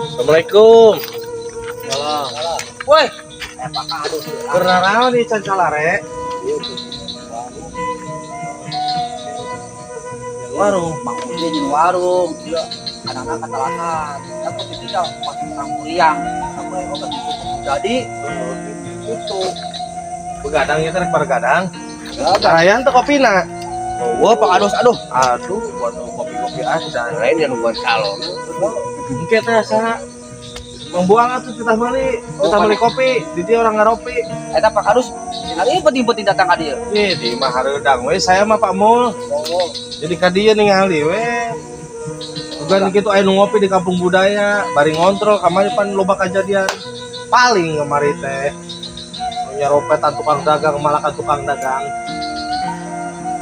Assalamualaikum. Woi, Keur naraon di Cancalare? Warung. Mang Udin di warung, iya. Anak-anak ketelakan. Aku tidak pas orang muriang. Aku yang obat jadi itu. Begadang ya rek begadang. Karayan teh kopina. Wah, Pak Adus, aduh. Aduh, buat kopi-kopi aja. Lain yang buat calon. Engke teh saha membuang atuh kita beli kopi, di dia orang ngaropi. Eta Pak Kadus, hari penting-penting datang ka dieu. Ih, di mah hareudang we saya mah Pak Mul. Oh, Jadi ka dieu ningali we. Bukan gitu aya nu ngopi di kampung budaya, bari ngontrol kamari pan loba kajadian. Paling kemari teh nyaropetan tukang dagang malah ka tukang dagang.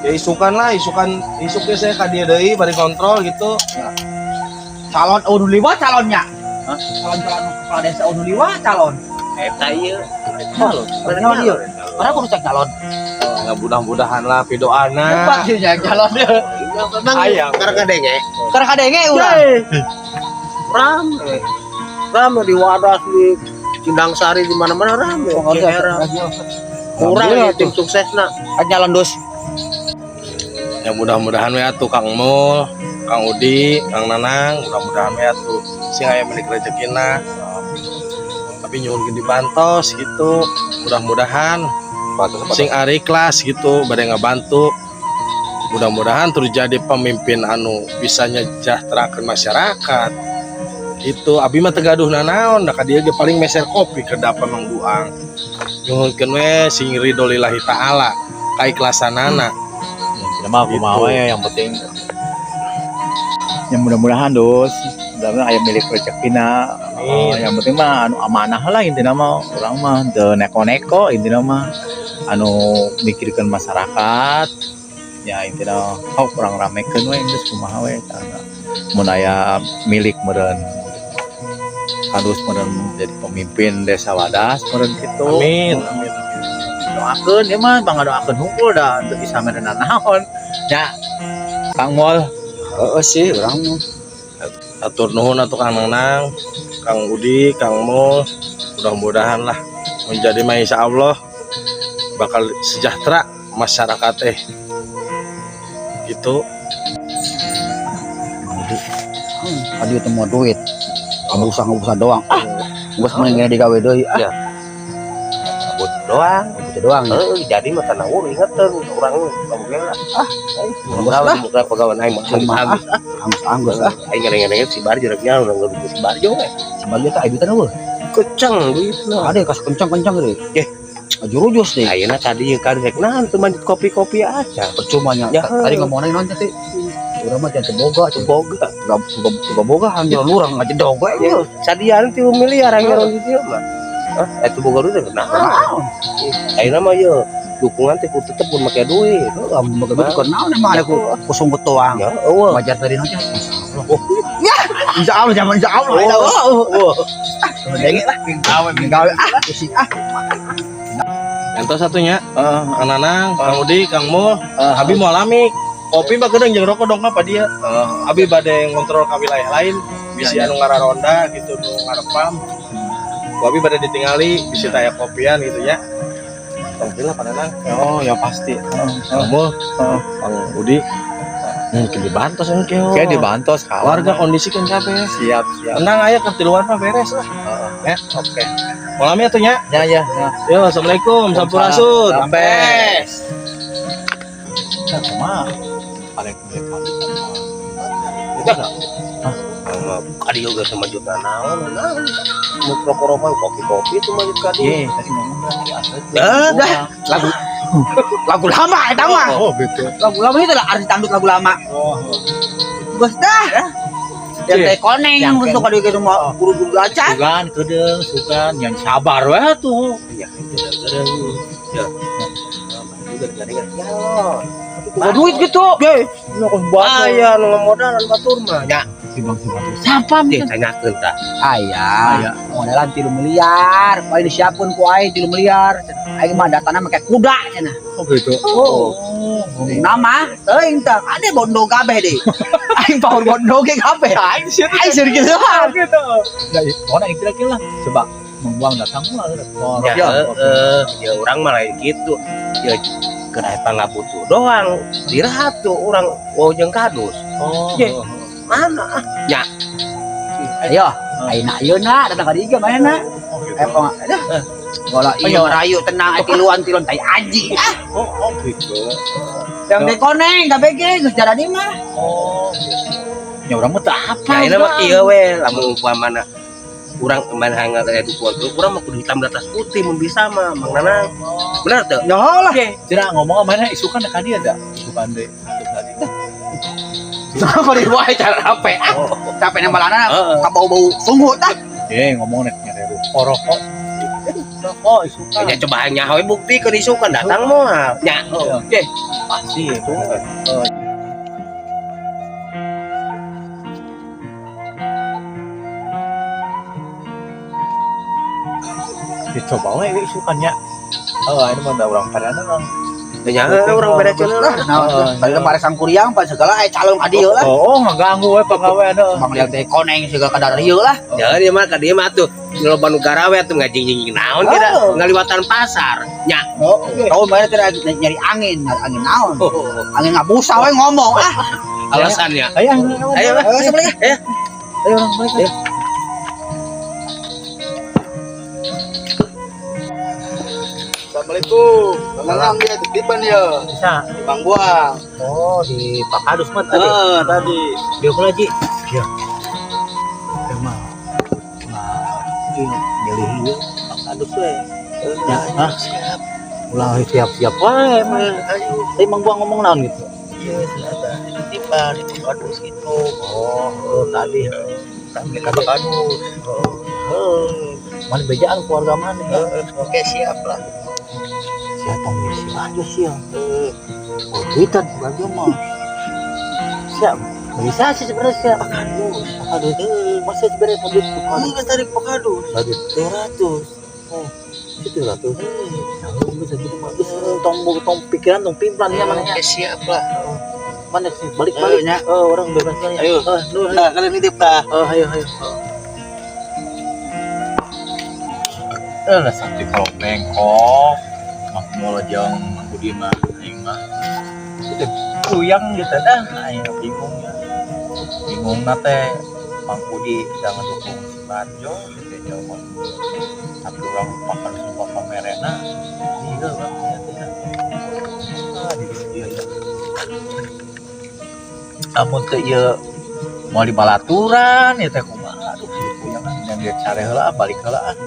Ya isukan lah, isukan isuknya saya ka dieu deui bari kontrol gitu. Calon udah liwat calonnya. Calon-calon kepala desa udah liwat calon. Eta ieu. Calon. Calon ieu. Karena aku rusak calon. Ya mudah-mudahan lah pidoana. Cepat sih yang calon dia. Memang Ayam. karena kadenge. Karena kadenge urang. Rame. Rame di Wadas, di Sindang Sari, di mana-mana rame. Oh, Daerah. Kurang ya tim suksesna. Calon dos. Ya mudah-mudahan we atuh Kang Mul, Kang Udi, Kang Nanang, mudah-mudahan we atuh sing aya milik rezekina. Tapi nyuhunkeun dibantos gitu. Mudah-mudahan sing ari ikhlas gitu bade ngabantu. Mudah-mudahan terjadi pemimpin anu bisa nyejahterakeun masyarakat. Gitu, abi mah teu gaduh nanaon, da ka dieu ge paling meser kopi kedap Mang Buang. Nyuhunkeun we sing ridho lillahi taala, kaikhlasanana. Ya, mah aku Gitu. mau ya yang penting yang mudah-mudahan dos mudah-mudahan aya milik rezekina. Amin. Oh, yang penting mah anu amanah lah intinya mah urang mah teu neko-neko intinya mah anu mikirkeun masyarakat ya intinya oh kurang ramekeun we geus kumaha we tah. Mun aya milik meureun harus meureun jadi pemimpin desa Wadas meureun kitu. Amin. Amin. Doakeun ieu mah bangga doakeun hungkul da teu bisa merenan naon nya Kang Mol. Heeh sih urang mah. Atur nuhun atuh Kang Nanang, Kang Udi, Kang Mul. Mudah-mudahan lah menjadi mah insya Allah bakal sejahtera masyarakat teh. Gitu. Tadi itu mau duit. Ngabusa-ngabusa doang. Ah, geus mending digawe deui. Ah, Ya. Buat doang. gitu doang ya. Heeh, jadi mah tanah urang ingeteun urang kamu lah. Ah, Geus lah. Pegawai pegawai aing mah Kumaha, habis. Anggus-anggus ah. Aing ngereng-ngereng si Barjo rek nyaho urang geus si Barjo we. Si Bagio teh aya duitan eueuh. Keceng duitna. Ada kas kencang-kencang gitu. Eh. Jurujus deh. Ayeuna tadi kan rek naon teu lanjut kopi-kopi aja. Percuma nya. Ya. Tadi ngomongin naon teh? Urang mah jangan teboga, Boga. boga boga hanya urang ngajedog we. Ya, sadian 3 miliar yang nyaron di dieu mah. Hah, eta boga duit teh naon? Ayeuna mah ye dukungan teh kudu tetep pun make duit. Heeh, boga duit keur naon emang ada ku kosong doang. Ya, eueuh. Wajar tadi naon teh. Masyaallah. Ya, insyaallah zaman insyaallah. Oh. Oh. Denge lah, gawe gawe ah, pusing ah. Yang satunya Heeh. Kang Nanang, Kang Udi, Kang Mul, Abi mau alami kopi mah gedeng jeung rokok dong apa dia. Abi bade ngontrol ke wilayah lain, bisi Ya, ya. anu ngararonda gitu nu ngarepam. Ku abi bade ditingali bisi taya kopian gitu ya. Tong lah Pak Nanang. Oh ya pasti. Kang Mul, Kang Udi, mungkin dibantos engke. Kayak dibantos kalau Warga kondisikan kabeh. Siap siap. Tenang aya ke tiluan mah beres lah. Ya, Oke. Malamnya tuh nya. Ya ya ya. Yo, assalamualaikum, sampurasun. Sampai. Ya, kumaha? Paling Kadi juga sama juta naon naon. Mau rokok-rokok kopi-kopi itu mah kadi. Iya, tadi ngomong lagi asli. Dah, dah. Lagu lagu lama eta mah. Oh, gitu. Lagu lama itu lah artis dangdut lagu lama. Oh. Geus dah. Yang teh koneng Yang untuk kali gitu mau buru-buru aja. Sugan, kedeung, sugan, yang sabar we tuh. Ya, kedeung. Ya. gara-gara nyalon. Boga duit gitu. Ge, Nu kos batur. aya nu ngamodalan batur mah. Nya, Si Bang si Batur. Siapa teh tanyakeun tah. Aya. Aya. Modalan 3 miliar. Paling disiapkeun ku aing 3 miliar. Aing mah datana make kuda cenah. Oh gitu. Oh. Nama teuing teh ade bondo kabeh deh. Aing power bondo ge kabeh. Aing sih Aing seueur kitu. gitu. Ya, pokoknya kira-kira lah. Coba membuang datang mah Ya, heeh, ya urang mah lain kitu. Ya keur aya pangabutuh doang. Dirahat tuh urang wau jeung kadus. Oh. Ye. Mana ah? Nya, Ayo, ayeuna ayeuna datang ka dieu manehna. Oh, gitu. Eh pong aduh. Bola iyo rayu tenang aya tiluan-tiluan tai anjing ah. Oh, oh gitu. Yang teh koneng KBG geus jaradi mah. Oh. Gitu. Ya urang mah teu apa. nah ini mah kieu we lamun umpamana urang mana hangat aya dukungan tuh urang mah kudu hitam di atas putih mun bisa mah Mang Nanang. Bener teu? Nyaho lah. Cira ngomong mana isukan ka dia da. Isukan deh. Tadi. Kenapa di wae cara capek ah. Capek nang balana Heeh. ka bau-bau sungguh tah. Eh ngomong nek nyere rokok. Rokok isukan. Ya coba nyaho we bukti ke isukan datang moal. Nya. Oke. Pasti itu. Dicoba we isukannya. Oh, ini mah da urang padana orang. Nya urang beda cenah lah. Nah, balik pare sangkuriang pa segala aya calon ka dieu lah. Oh, ngaganggu we pagawean heuh. Bang liang teh koneng segala kadar dieu lah. Ya dia mah ka dieu mah tuh loba nu garawe atuh ngajing-jing naon kira ngaliwatan pasar. Nya. Oh, tahu mana teh nyari angin, nyari angin naon. Angin ngabusa we ngomong ah. Alasannya. Ayo, Ayo, Eh, sebalik. Ayo. ayo orang balik. Assalamualaikum. Bang ya titipan ya. Bisa. Bang Buang. Oh, di Pak Kadus mah tadi. Ah, tadi. Dia lagi. Ya. Emang. Nah, ini milih ieu Pak Kadus we. Ya, ah. Siap. Ulah siap-siap wae mah. Ayo. Tapi Mang Buang ngomong naon gitu. Iya, ada titipan di Pak Kadus gitu. Oh, tadi heeh. Kami ke Pak Kadus. Heeh. Mana bejaan keluarga mana ya? Oke, siap lah. Siapa misi aja sih ya? Oh, duitan bagi mah. Siap. Bisa sih sebenarnya siap. Pak Kadus. Pak Kadus. Masa sebenarnya Pak Kadus. Pak Kadus. Ini tarik Pak Kadus. Tadi 300. Oh, itu 300. Ya, bisa gitu mah. Terus tong tong pikiran tong pimplan ya mana Oke, siap lah. Mana sih balik balik. Ayo, nya. Oh, orang bebas ya. Ayo. Oh, nuhun. Nah, kalian nitip tah. Oh, ayo ayo. Eh, lah sakti kalau bengkok. Mak mau jeung Budi mah aing mah. Itu kuyang gitu dah aing bingung ya. Bingung na teh Mang Budi jangan dukung si Barjo gitu ya Mang. Tapi urang lupa kalau sumpah pamerena. Iya urang nya teh. Ah, di dia ya. Amun teu ieu mau dibalaturan ya teh kumaha aduh kuyang dan dia care heula balik heula ah.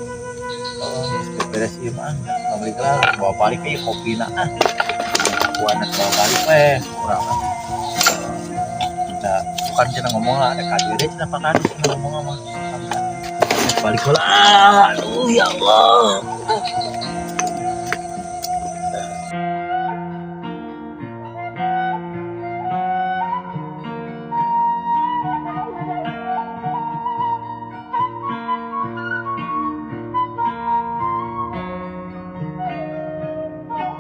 Oh, geus beres ieu mah balik lah bawa balik ieu kopina ah. Ku anak bawa balik weh urang mah. Nah, bukan cenah ngomong lah ada kadir cenah Pak Kadus cenah ngomong mah. Balik heula. Aduh ya Allah.